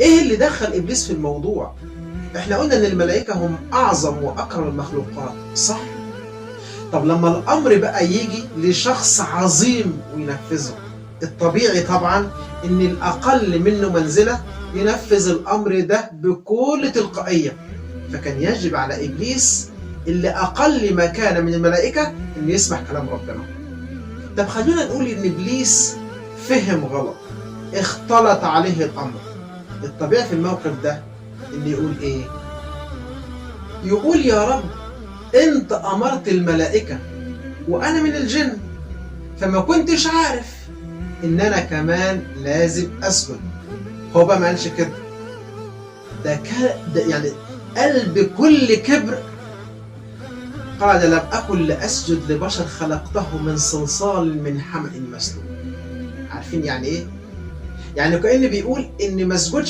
ايه اللي دخل ابليس في الموضوع؟ احنا قلنا ان الملائكة هم اعظم واكرم المخلوقات، صح؟ طب لما الامر بقى يجي لشخص عظيم وينفذه، الطبيعي طبعا ان الاقل منه منزلة ينفذ الامر ده بكل تلقائية. فكان يجب على ابليس اللي اقل ما كان من الملائكة ان يسمع كلام ربنا. طب خلونا نقول ان ابليس فهم غلط، اختلط عليه الامر. الطبيعي في الموقف ده ان يقول ايه؟ يقول يا رب انت امرت الملائكة وانا من الجن، فما كنتش عارف ان انا كمان لازم اسجد. هو بقى ما قالش كده، ده يعني قال بكل كبر، قال لم أكن لأسجد لبشر خلقته من صلصال من حمأ مسنون. عارفين يعني إيه؟ يعني كأن بيقول إن ما اسجدش